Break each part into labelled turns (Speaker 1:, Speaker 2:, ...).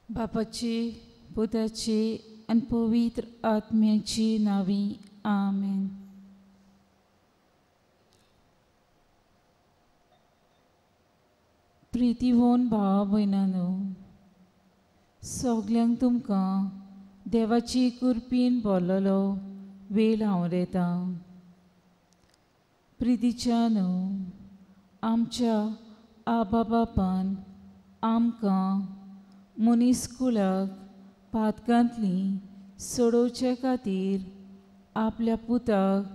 Speaker 1: बापाची पुताची आनी पवित्र आत्म्याची नांवी आमेन. प्रितीवोन भावा भयणांनो, सगल्यांक तुमकां देवाची कृपेन भरलेलो वेळ हांव दितां. प्रितीच्या न्हू, आमच्या आबा बापान आमकां मनीस कुळाक पातकांतली सोडोवचे खातीर आपल्या पुताक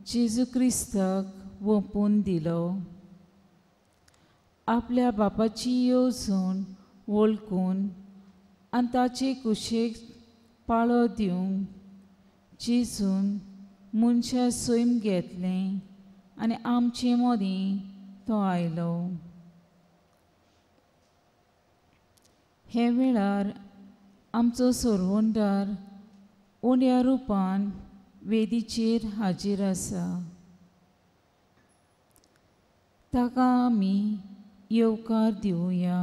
Speaker 1: जेजू क्रिस्ताक वोंपून दिलो. आपल्या बापाची येवजण वळखून आनी ताचे कुशेक पाळो दिवंक जेजून मनशा सैम घेतलें आनी आमचे मदीं तो आयलो. हे वेळार आमचो सोरवंदार उण्या रुपान वेदीचेर हाजीर आसा. ताका आमी येवकार दिवया.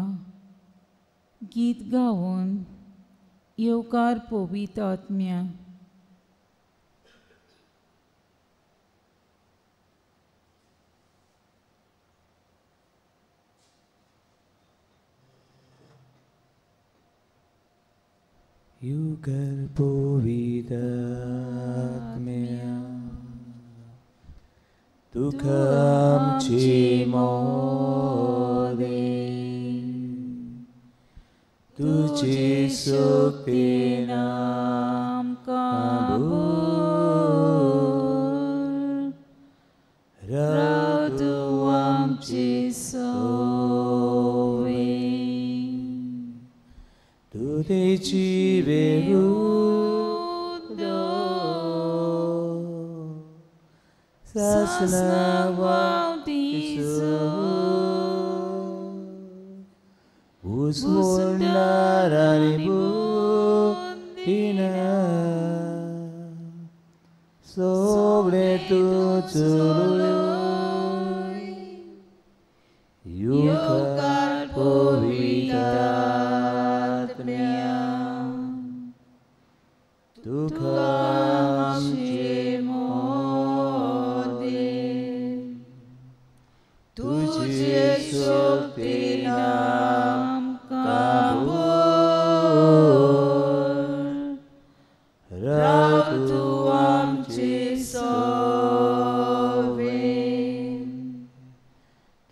Speaker 1: गीत गावन येवकार पवित्र आत्म्या.
Speaker 2: येवकार पवित्र आत्म्या, तुका आमची मोदे, तुजी शक्तीन आमकां भर, राव तूं आमचे सवे, तुजेची sobre tu येवकार पवित्र आत्म्या, तुका आमचे मोदे, तुजे शक्तीन आमकां भर, राव तूं आमचे सवे,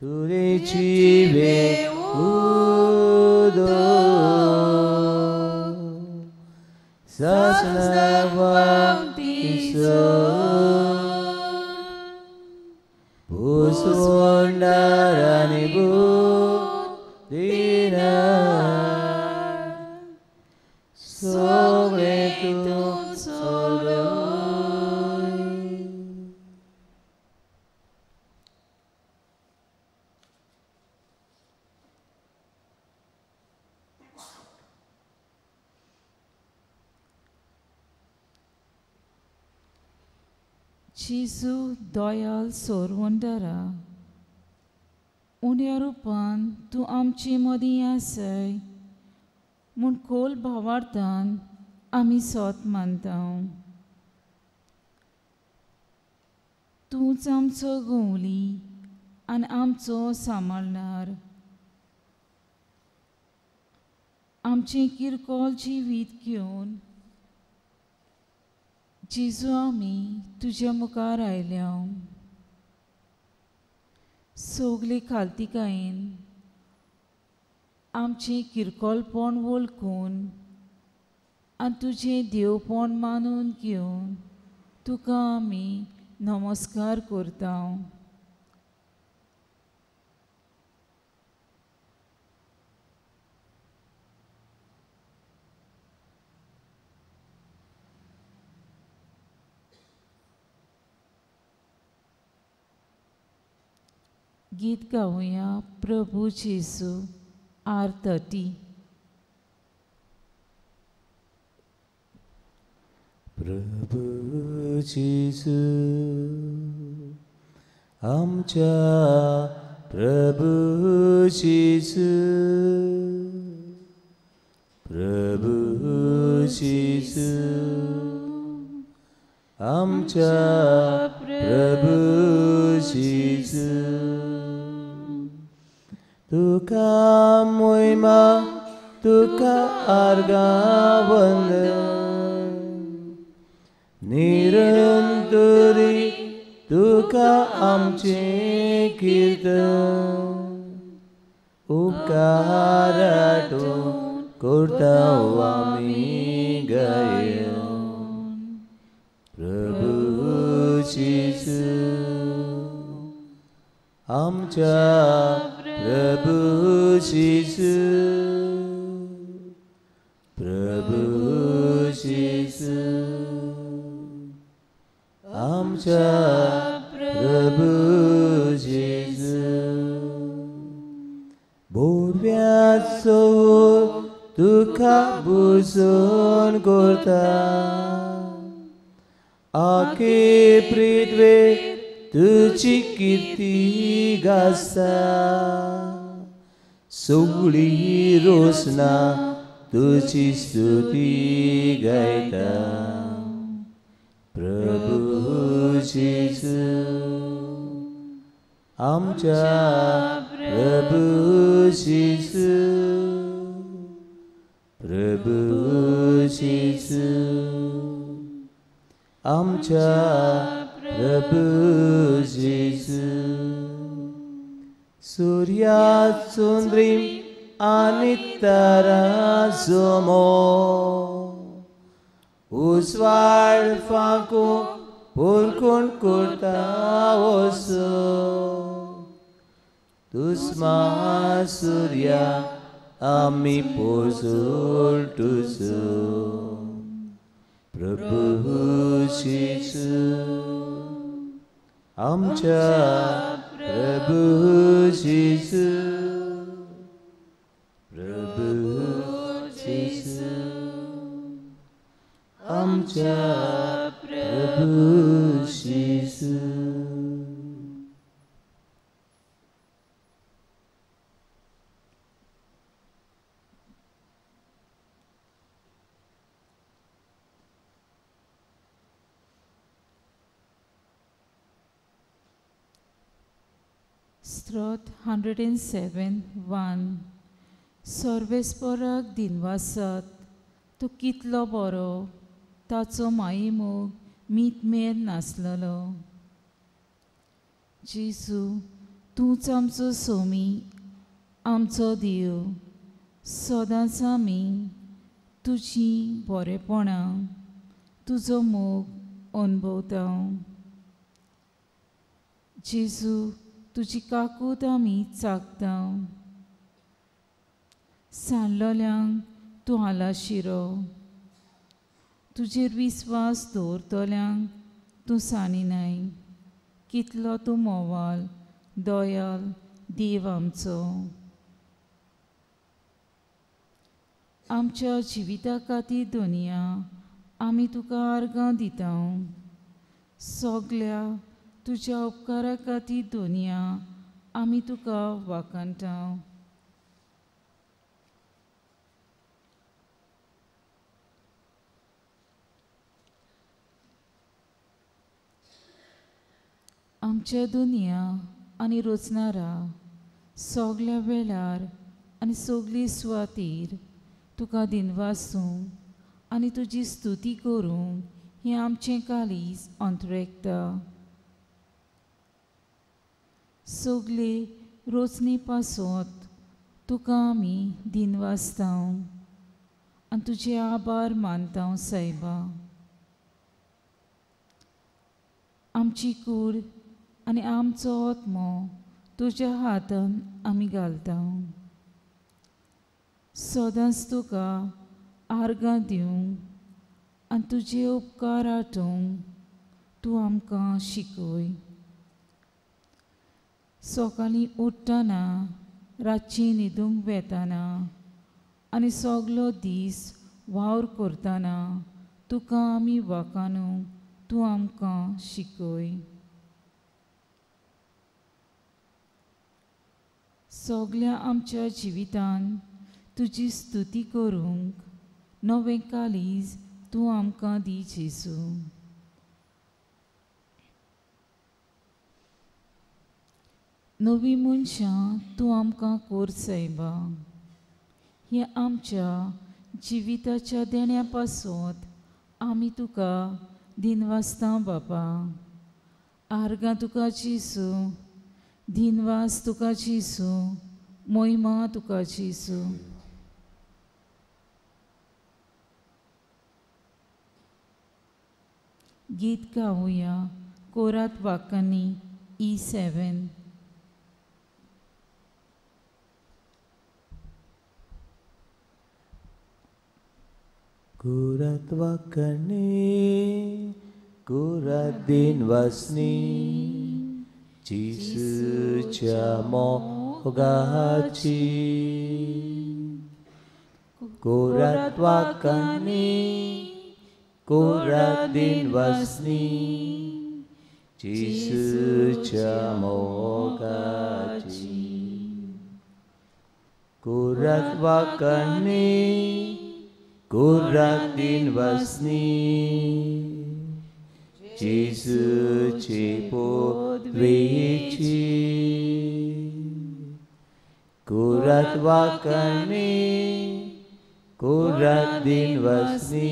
Speaker 2: तुजेची
Speaker 1: जेजू दयाल सोरवंदरा, उण्या रुपान तूं आमचे मदीं आसाय म्हूण खोल भावार्थान आमी सोत मानता. तूंच आमचो गवली आनी आमचो सांबाळणार. आमचें किरकोळ जिवीत घेवन जेजू आमी तुज्या मुखार आयल्या. सगली खालतिकायेन आमचें किरकोळपण वळखून आनी तुजें देवपण मानून घेवन तुका आमी नमस्कार करता. गीत गावया प्रभू जेजू R30.
Speaker 2: प्रभू जेजू आमच्या प्रभू जेजू, जेजू, आमच्या प्रभू जेजू, तुका मोहिमा, तुका आर्गां वंदन, निरंतरी तुका आमचें कीर्तन, उपकाराटो करता आमी गायन. प्रभू जेजू, आमच्या प्रभू जेजू, प्रभू जेजू, आमच्या प्रभू जेजू. बोडव्याचो तुका बुजोन करता, आखे पृथ्वे तुजी किर्ती गाजता, सगळी रोसना तुजी स्तुती गायता. प्रभू जेजू, आमच्या प्रभू जेजू, प्रभू जेजू, आमच्या प्रभू जेजू. सुर्या चंद्रीम आनी तारा जमो, उजवाड फांको पोरकोण करता वसो, दुस्मा सुर्या आमी पोजोळ तुजो. प्रभू जेजू, आमच्या प्रभू जेजू, प्रभू जेजू, आमच्या प्रभू जेजू.
Speaker 1: स्त्रोत 107:1. सर्वेस्पराक दिनवासात, तूं कितलो बरो, ताचो मायेमोग मीत मेर नासलेलो. जेजू, तूंच आमचो सोमी, आमचो देव, सदांच आमी तुजीं बरेपणां, तुजो मोग अणभवता. जेजू, तुजी काकूत आमी चाकता. सांडलोल्यांक तूं आलाशिरो, तुजेर विस्वास दवरतल्यांक तूं सांडिनाय. कितलो तूं मोवाल, दयाल देव आमचो. आमच्या जिविता खातीर दोनया आमी तुका आर्गां दिता. सगल्या तुज्या उपकारा खातीर दोनया आमी तुका वाखाणटा. आमच्या दुनिया आनी रोचणारा सगल्या वेळार आनी सगली सुवातीर तुका दिनवासूंक आनी तुजी स्तुती करूंक हें आमचें काळीज अंतरेकता. सगले रोचणी पासत तुका आमी दिनवासता आनी तुजे आभार मानता सायबा. आमची कूड आनी आमचो आत्मो तुज्या हातान आमी घालता. सदांच तुका आर्गां दिवंक आनी तुजे उपकार आठोवंक तूं आमकां शिकय. सकाळीं उठ्ठना, रातची न्हिदूंक वेतना आनी सगलो दीस वावर करतना तुका आमी वाखाणूंक तूं आमकां शिकय. सगल्या आमच्या जिवितान तुजी स्तुती करूंक नवें कालीज तूं आमकां दी जेजू. नवी मनशां तूं आमकां कोर सायबा. हे आमच्या जिविताच्या देण्या पासत आमी तुका दिनवासता बाबा. आर्गां तुका जेजू, दिनवास तुका जेजू, मोहिमा तुका जेजू. गीत गावया कोरात वाकांनी E7.
Speaker 2: कुरात वाकांनी कुरात दिनवासनी जेजूच्या मोगाची. कुरात वाकांनी कुरात दिनवासनी जेजूच्या मोगाची. कुरात वाकांनी कुरात दिनवासनी जेजूची पोदवेची. कुरात वाकांनी कुरात दिनवासनी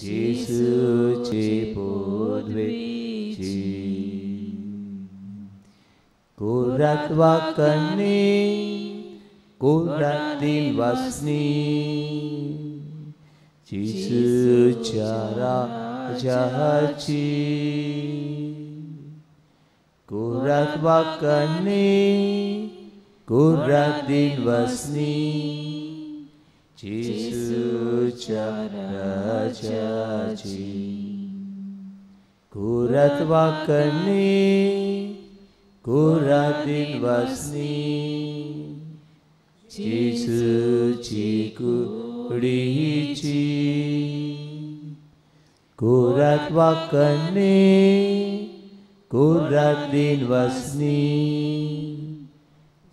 Speaker 2: जेजूची पोदवेची. कुरात वाकांनी कुरात दिनवासनी जेजूच्या राजाची. कुरात वाकांनी कुरात दिनवासनी जेजूच्या राजाची. कुरात वाकांनी कुरात दिनवासनी जेजूची कुडीची. कुरात वाकांनी कुरात दिनवासनी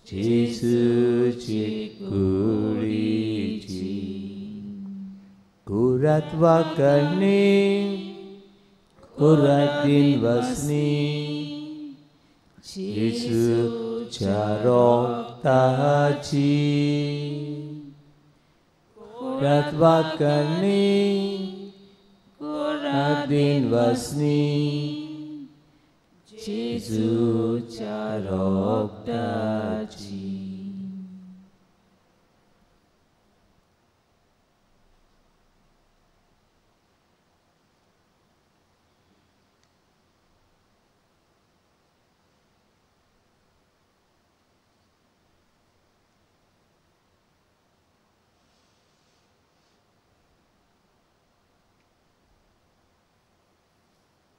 Speaker 2: जेजूची कुडीची. कुरात वाकांनी कुरात दिनवासनी जेजूच्या रक्ताची. कुरात वाकांनी कुरात दिनवासनी जेजूच्या रक्ताची.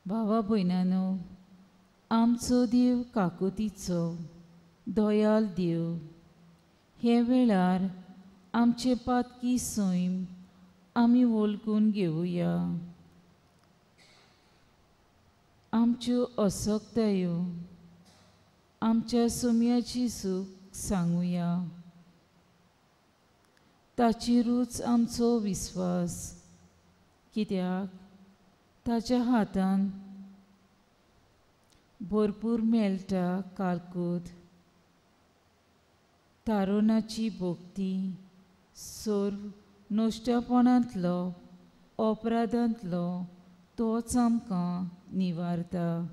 Speaker 1: भावा भयणानो, आमचो देव काकुतीचो दयाल देव. हे वेळार आमचे पातकी सैम आमी वळखून घेवया. आमच्यो असक्तायो आमच्या सोम्याची सूख सांगुया. ताचेरूच आमचो विस्वास, कित्याक ताच्या हातान भरपूर मेळटा कालकूद. तारुणाची भक्ती सर्व नश्टपणांतलो अपराधांतलो तोच आमकां निवारता.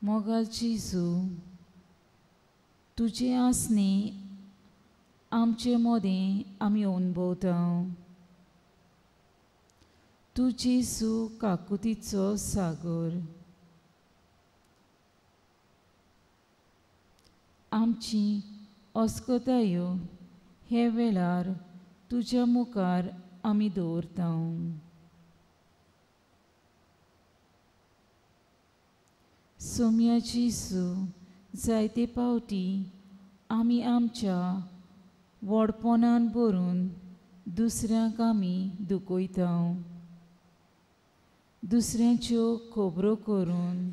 Speaker 1: मोगाल जेजू, तुजें आसणे आमचे मदें आमी अणभवता. तूं जेजू काकुतीचो सागर. आमची अस्कतायो हे वेळार तुज्या मुखार आमी दवरता. सोम्या जेजू, जायते पावटी आमी आमच्या व्हडपणान भरून दुसऱ्यांक आमी दुखयता. दुसऱ्यांच्यो खबरो करून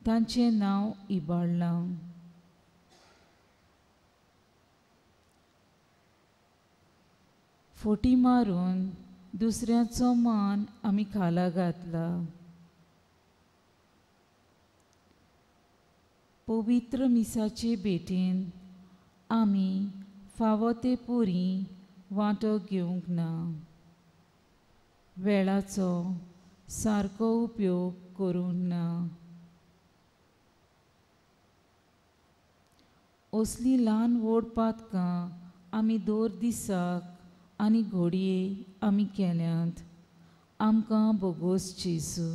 Speaker 1: तांचें नांव इबाडलां. फोटी मारून दुसऱ्याचो मान आमी खाला घातला. पवित्र मिसाचे भेटेन आमी फावो ते पुरी वांटो घेवंक ना. वेळाचो सारको उपयोग करूंक ना. असलीं ल्हान व्हड पातकां आमी दर दिसाक आनी घडये आमी केल्यांत. आमकां बोगोस जेजू.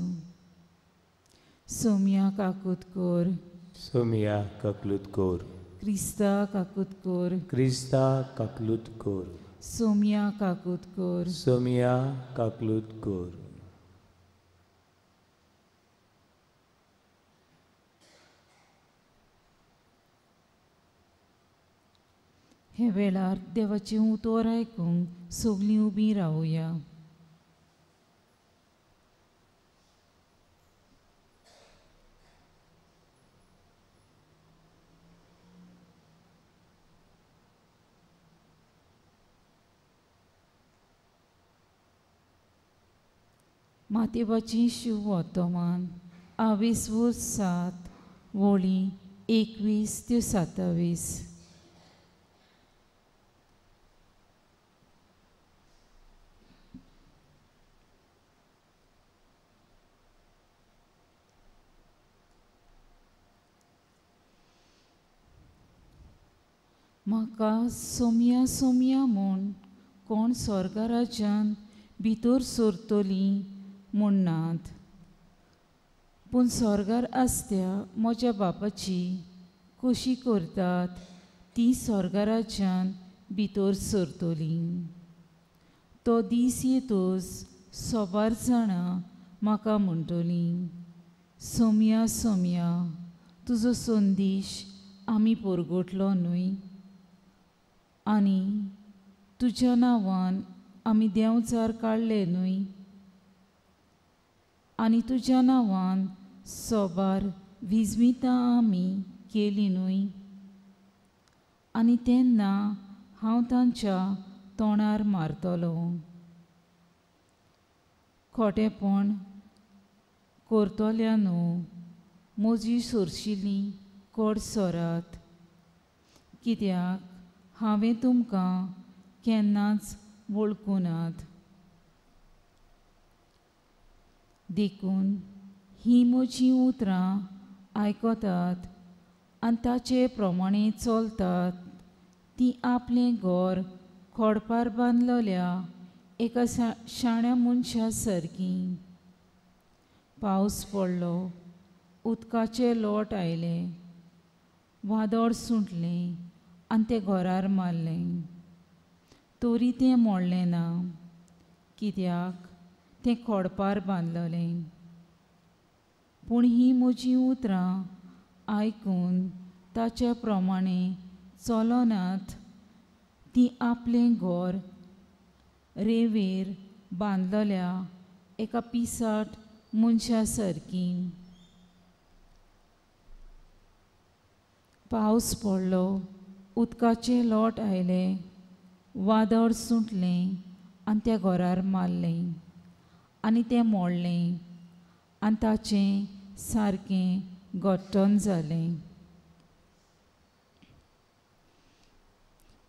Speaker 1: सोम्या काकूत कर.
Speaker 2: सोम्या काकलूत कोर.
Speaker 1: क्रिस्ता काकूत कोर.
Speaker 2: क्रिस्ता काकलूत कोर.
Speaker 1: सोम्या काकूत कोर.
Speaker 2: सोम्या काकलूत कोर.
Speaker 1: हे वेळार देवाचें उतर आयकूंक सगळीं उबीं रावया. मातेवाची शिव वर्तमान आवेसवूर 7 वळी 21 ते 27. म्हाका सोम्या सोम्या म्हूण कोण स्वर्गराज्यान भितर सरतली म्हणनात, पूण स्वर्गार आसत्या म्हज्या बापाची कशी करतात ती स्वर्गराज्यान भितर सरतली. तो दीस येतोच सोबार जाणां म्हाका म्हणटली, सोम्या सोम्या तुजो संदेश आमी परगटलो न्हय, आनी तुज्या नांवान आमी देंवचार काडले न्हय, आनी तुज्या नांवान सोबार विजमितां आमी केली न्हय. आनी तेन्ना हांव तांच्या तोंडार मारतलो. खोटेपण करतल्यानू म्हजी सोरशिली कोड सोरात, कित्याक हांवें तुमकां केन्नाच वळखुनात. देखून ही म्हजीं उतरां आयकतात आनी ताचे प्रमाणे चलतात ती आपलें घर खोडपार बांदलेल्या एका शाण्या मनशा सारकी. पावस पडलो, उदकाचे लोट आयले, वादळ सुटलें आनी तें घरार मारलें, तरी तें मोडलें ना, कित्याक तें खोडपार बांदलेलें. पूण हीं म्हजीं उतरां आयकून ताचे प्रमाणे चलनात ती आपलें घर रेंवेर बांदलेल्या एका पिसाट मनशा सारकी. पावस पडलो, उदकाचे लोट आयले, वादळ सुटलें आनी त्या घरार मारलें आनी तें मोडलें आनी ताचें सारकें घट्टण जालें.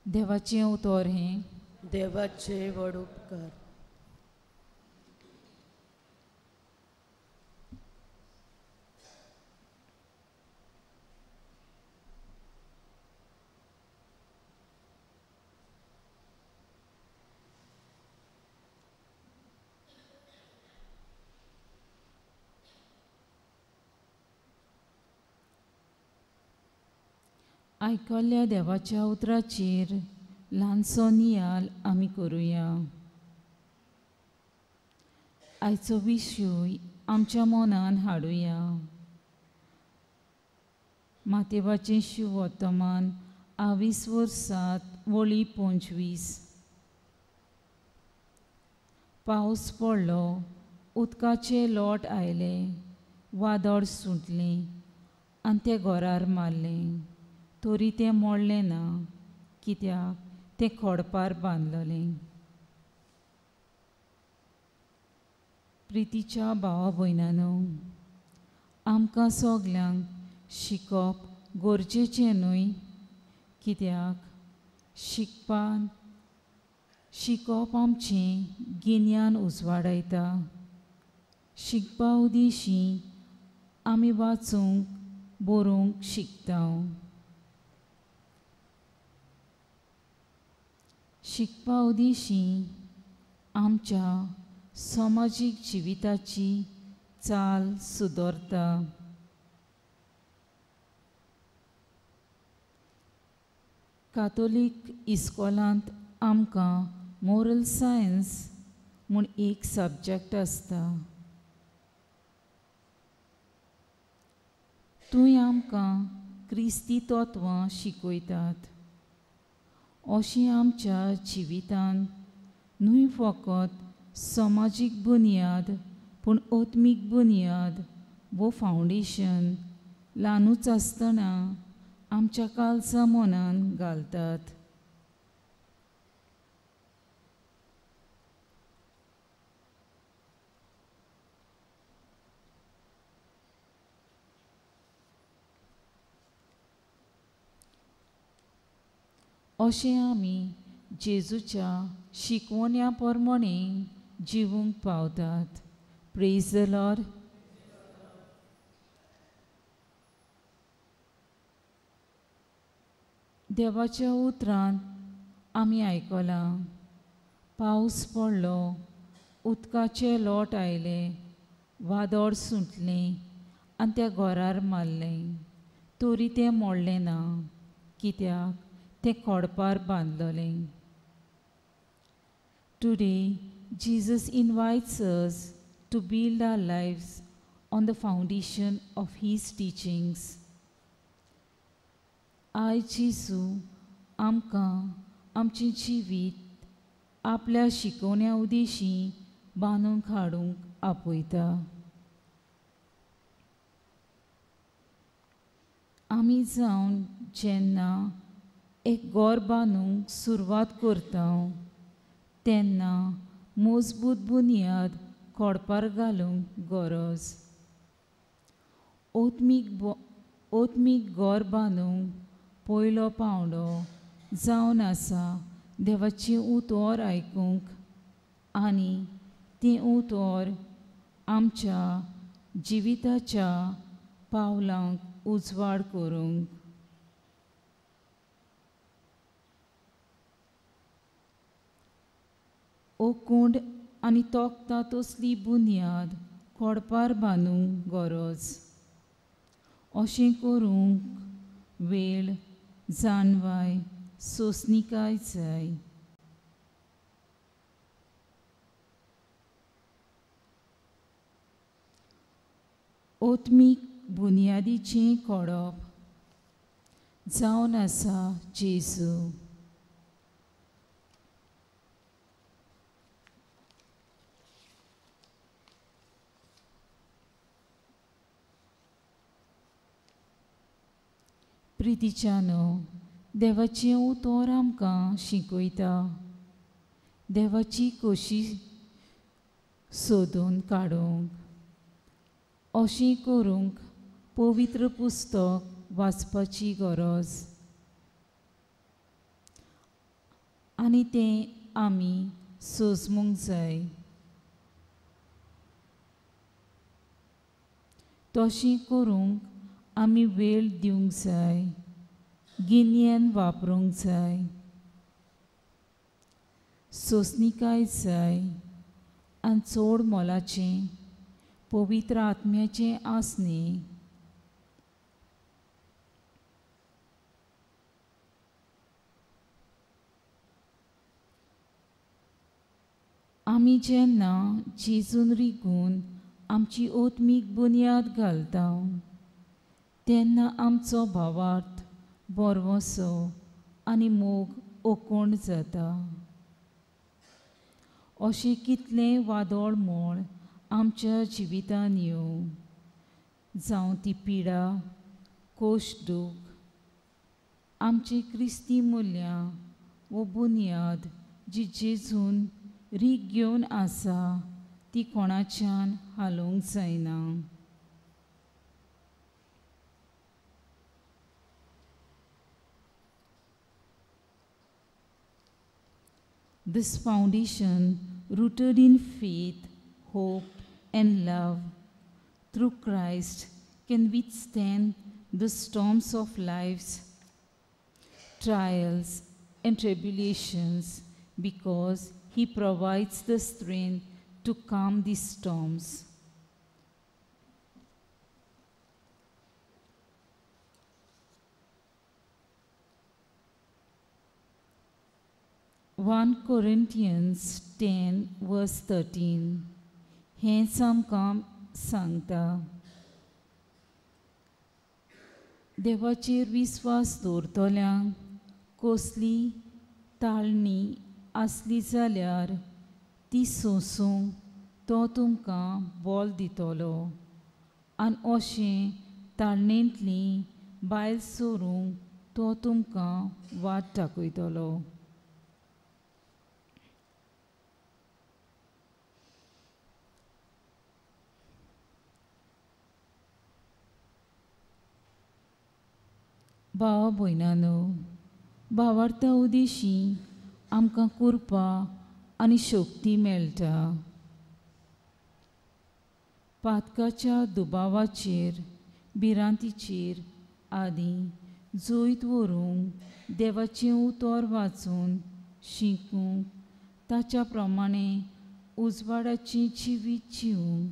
Speaker 1: देवाचें उतर हें.
Speaker 3: देवाचे व्हड उपकार.
Speaker 1: आयकल्ल्या देवाच्या उतराचेर ल्हानसो नियाल आमी करुया. आयचो विशय आमच्या मनान हाडुया. मातेवाचें शिववर्तमान आवीस 7 वळी 25. पावस पडलो, उदकाचे लोट आयले, वादळ सुटलें आनी तें घरार मारलें, तरी तें मोडलें ना, कित्याक तें खोडपार बांदलेलें. प्रितीच्या भावा भयणानो, आमकां सगल्यांक शिकप गरजेचें न्हय, कित्याक शिकपान शिकप आमचें गिन्यान उजवाडायता. शिकपा उदेशी आमी वाचूंक बरोवंक शिकता. शिकपा उदेशी आमच्या समाजीक जिविताची चाल सुदरता. कातोलीक इस्कोलांत आमकां मोरल सायन्स म्हूण एक सब्जॅक्ट आसता. थंय आमकां क्रिस्ती तत्वां शिकयतात. अशें आमच्या जिवितांत न्हय फकत समाजीक बुन्याद पूण आत्मीक बुन्याद वो फावंडेशन ल्हानूच आसतना आमच्या कालचा मनान घालतात. अशें आमी जेजूच्या शिकवण्या प्रमाणे जिवूंक पावतात. Praise the Lord. देवाच्या उतरांत आमी आयकलां, पावस पडलो, उदकाचे लोट आयले, वादळ सुटलें आनी त्या घरार मारलें, तरी तें मोडलें ना, कित्याक तें खोडपार बांदलेलें. Today, Jesus invites us to build our lives on the foundation of His teachings. आयज जेजू आमकां आमचें जिवीत आपल्या शिकवण्या उदेशी बांदूंक हाडूंक आपयता. आमी जावन जेन्ना एक घर बांदूंक सुरवात करता तेन्ना मजबूत बुन्याद खोडपार घालूंक गरज. आत्मीक घर बांदूंक पयलो पावंडो जावन आसा देवाचें उतर आयकूंक आनी तें उतर आमच्या जिविताच्या पावलांक उजवाड करूंक. ओकूंड आनी तोखता तसली बुन्याद खोडपार बांदूंक गरज. अशें करूंक वेळ, जाणवाय, सोंसणीकाय जाय. आत्मीक बुन्यादीचें खोडप जावन आसा जेजू. प्रितीच्यानो, देवाचें उतर आमकां शिकयता देवाची कशी सोदून काडूंक. अशें करूंक पवित्र पुस्तक वाचपाची गरज आनी तें आमी सोजमूंक जाय. तशें करूंक आमी वेळ दिवंक जाय, गिन्यान वापरूंक जाय, सोंसणीकाय जाय आनी चड मोलाचें पवित्र आत्म्याचें आसणें. आमी जेन्ना जेजून रिगून आमची आत्मीक बुन्याद घालता तेन्ना आमचो भावार्थ, भरवंसो आनी मोग ओकोण जाता. अशें कितलें वादळ मोळ आमच्या जिवितांत येवं, जावं ती पिडा, कोश दूख आमची क्रिस्ती मुल्यां वो बुन्याद जी जेजून रीग घेवन आसा ती कोणाच्यान हालोवंक जायना. This foundation, rooted in faith, hope, and love through Christ, can withstand the storms of life's trials and tribulations because He provides the strength to calm these storms. One Corinthians 10 verse 13 हेंच आमकां सांगता. देवाचेर विस्वास दवरतल्यांक कसली ताळणी आसली जाल्यार ती सोंसूंक तो तुमकां बोल दितलो आनी अशें ताळणेंतली बायल सोरूंक तो तुमकां वाट दाखयतलो. भावा भयणानो, भावार्था उदेशी आमकां कृपा आनी शक्ती मेळटा. पातकाच्या दुबावाचेर, भिरांतीचेर आदी जैत व्हरूंक देवाचें उतर वाचून शिकूंक, ताच्या प्रमाणे उजवाडाचें जिवीत जिवूंक,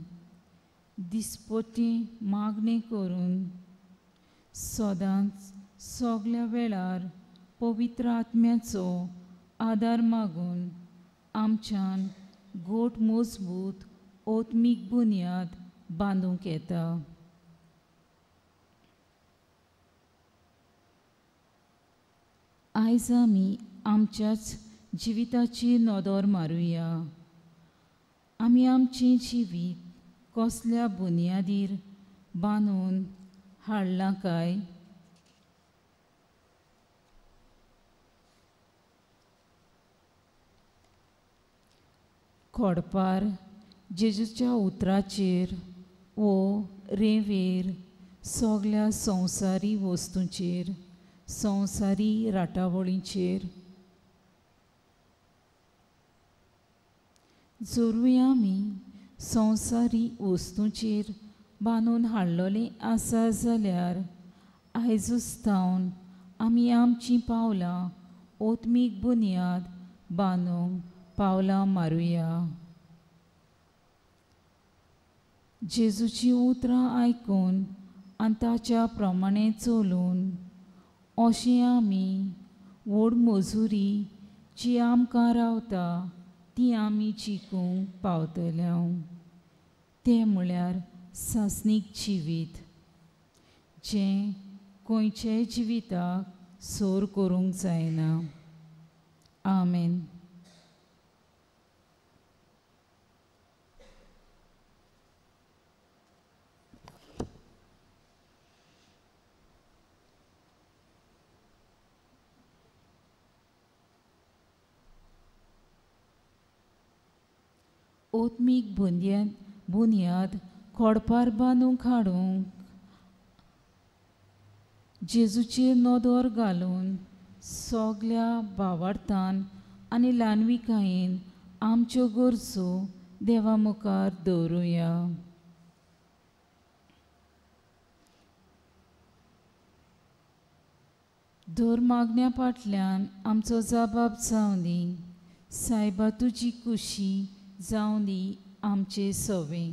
Speaker 1: दिसपटी मागणें करून सदांच सगल्या वेळार पवित्र आत्म्याचो आदार मागून आमच्यान गोट मजबूत आत्मीक बुन्याद बांदूंक येता. आयज आमी आमच्याच जिविताची नदर मारुया. आमी आमचें जिवीत कसल्या बुन्यादीर बांदून हाडलां काय? खोडपार जेजूच्या उतराचेर वो रेंवेर, सगल्या संवसारी वस्तूंचेर, संवसारी राटावळींचेर जरूय आमी संवसारी वस्तूंचेर बांदून हाडलेलें आसा जाल्यार आयजूच थावन आमी आमचीं पावलां आत्मीक बुन्याद बांदूंक पावलां मारुया. जेजूचीं उतरां आयकून आनी ताच्या प्रमाणे चलून अशें आमी व्हड मजुरी जी आमकां रावता ती आमी जिखूंक पावतले. तें म्हळ्यार सासणीक जिवीत जें खंयच्याय जिविताक सोर करूंक जायना. आमेन. आत्मीक बुन्याद खोडपार बांदूंक हाडूंक जेजूचेर नदर घालून सगल्या भावार्थान आनी ल्हानविकायेन आमच्यो गरजो देवा मुखार दवरुया. दर मागण्या फाटल्यान आमचो जबाब जावं दी. सायबा तुजी खुशी जावं दी आमचे सवे.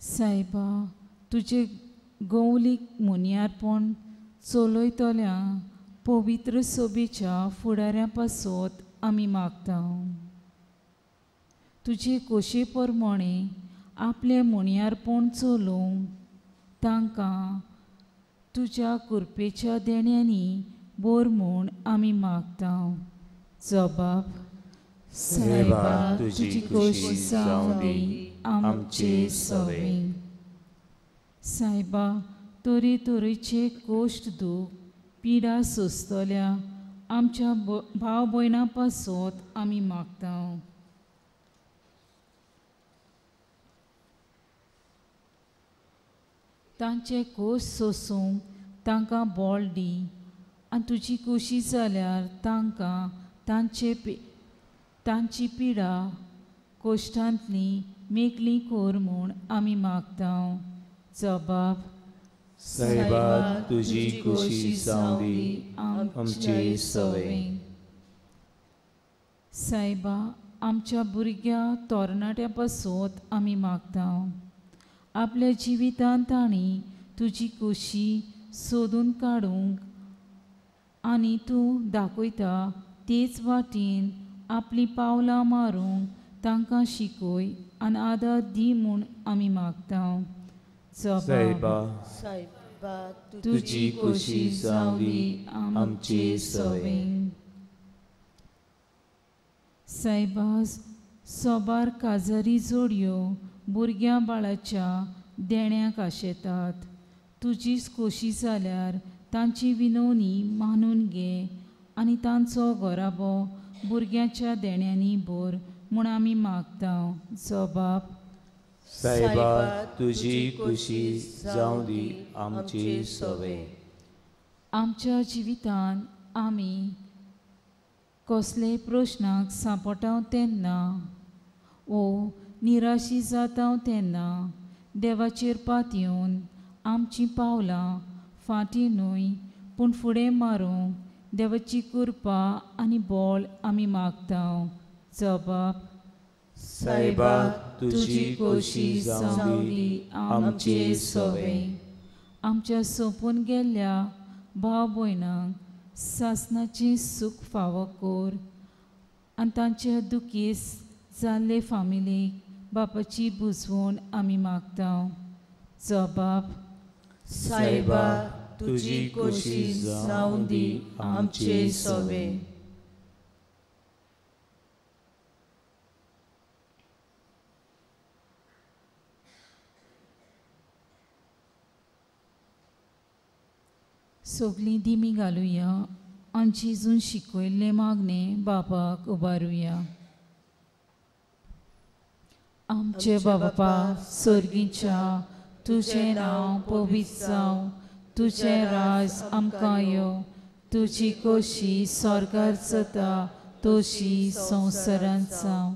Speaker 1: सायबा तुजे गवलीक मुनियारपण चलयतल्या पवित्र सोबेच्या फुडाऱ्या पासत आमी मागता. तुजे कोशे प्रमाणे आपलें मुनियारपण चलोवंक तांकां तुज्या कृपेच्या देण्यांनी बोर म्हूण आमी मागता. जबाब, सायबा तुजी खोशी जावं दी आमचे सवे. सायबा, तरे तरेचे कोश्ट दूख पिडा सोंसतल्या आमच्या भाव भयणां पासत आमी मागता. तांचे कोश सोसूंक तांकां बळ दी आनी तुजी खोशी जाल्यार तांकां तांची पिडा कोश्टांतली मेकळी कर म्हूण आमी मागता. जबाब.
Speaker 2: सायबा, तुजी खोशी जावं दी आमचे सवे.
Speaker 1: सायबा, आमच्या भुरग्या तरणाट्या पासत आमी मागता. आपल्या जिवितांत तांणी तुजी खोशी सोदून काडूंक आनी तूं दाखयता तेच वाटेन आपलीं पावलां मारूंक तांकां शिकय आनी आदार दी म्हूण आमी मागता.
Speaker 2: सायबा, तुजी खोशी जावं दी आमचे सवे.
Speaker 1: सायबा, सोबार काजारी जोडयो भुरग्यां बाळाच्या देण्याक आशेतात. तुजीच खोशी जाल्यार तांची विनवणी मानून घे आनी तांचो घराबो भुरग्यांच्या देण्यांनी भर म्हूण आमी मागता. जबाब.
Speaker 2: सायबा, तुजी खोशी जावं दी आमचे सवे.
Speaker 1: आमच्या जिवितांत आमी कसले प्रश्नाक सांपडटाव तेन्ना ओ निराशी जाता तेन्ना देवाचेर पातयेवन आमचीं पावलां फाटीं न्हय पूण फुडें मारूंक देवाची कृपा आनी बळ आमी मागता. जबाब.
Speaker 2: सायबा, तुजी खोशी जावं दी आमचे सवे.
Speaker 1: आमच्या सोंपून गेल्ल्या भाव भयणांक सासणाचें सूख फावो कर आनी तांच्या दुखेस जाल्ले फामिलीक बापाची बुजवण आमी मागता. जबाब.
Speaker 3: सायबा, तुजी खोशी जावं दी आमचे सवे.
Speaker 1: सगळीं दिमी घालुया आनी जेजून शिकयल्लें मागणें बापाक उबारुया. आमचे बाबा सर्गीच्या, तुजें नांव पवित्र जावं, तुजें राज आमकां यो, तुजी खोशी स्वर्गार जाता तशी संवसारांत जावं.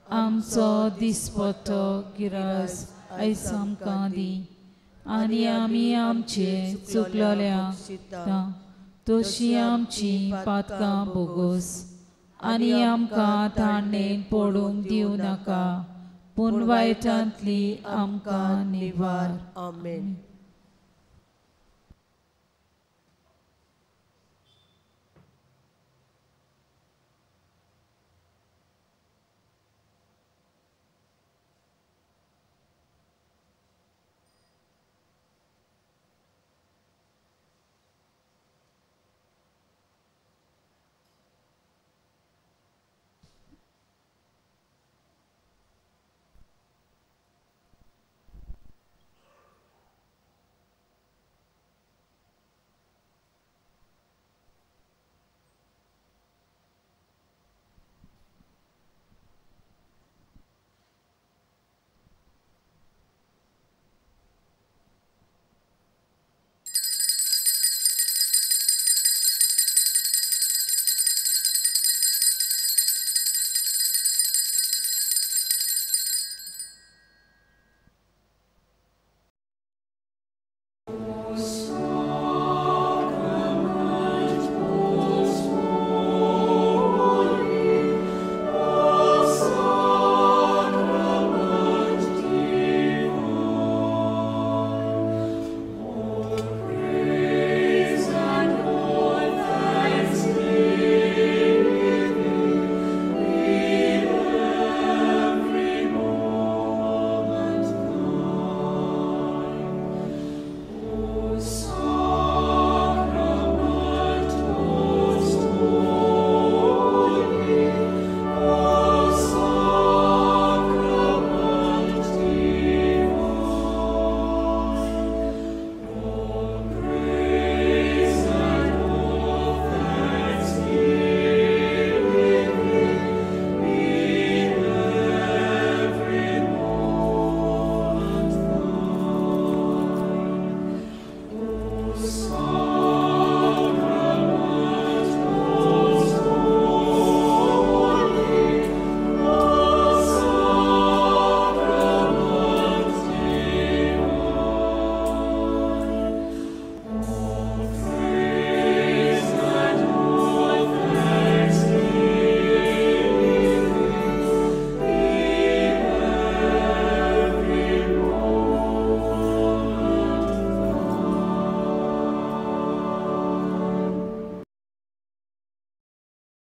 Speaker 1: आमचो दिसपट्टो गिरास आयज आमकां दी आनी आमी आमचे चुकलेल्या तशी आमची पातकां बोगोस आनी आमकां ताणेन पडूंक दिवं नाका, पूण वायटांतली आमकां निवार.
Speaker 3: आमेन.